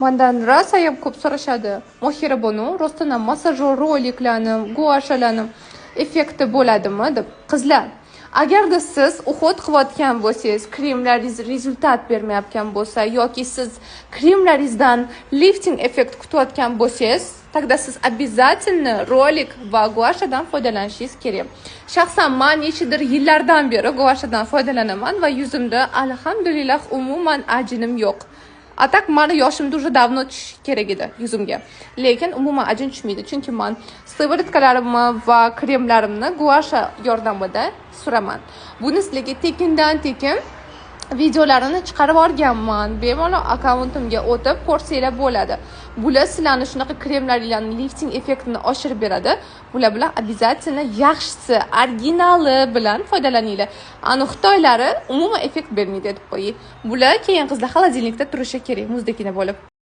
Mandan rosayam ko'p so'rashadi: "Mohira bonu, rostdan ham массажёр roliklarni, guashalarni effekti bo'ladimi?" deb. Qizlar, agarda siz уход qilayotgan bo'lsangiz, kremlaringiz результат bermayotgan bo'lsa yoki siz kremlaringizdan lifting effekt kutayotgan bo'lsangiz, тогда siz обязательно rolik va guashadan foydalanishingiz kerak. Shaxsan man nechadir yillardan beri guashadan foydalanaman va yuzimda, alhamdulillah, umuman ajinim yo'q. А так mani yoshimda уже давно tushishi kerak edi yuzimga, lekin umuman ajin tushmaydi, chunki man сыворотка larimni va kremlarimni guasha yordamida suraman. Buni sizlarga tekindan tekin videolarini chiqarib olganman, bemalol akkauntimga o'tib ko'rsanglar bo'ladi. Bular sizlarni shunaqa kremlaringlarni lifting effektini oshirib beradi. Bular bilan обязательно, yaxshisi, originali bilan foydalaninglar. Ani xitoylari umuman effekt bermaydi, aytib qo'yay. Bular keyin, qizlar, холодильник da turishi kerak muzdekina bo'lib.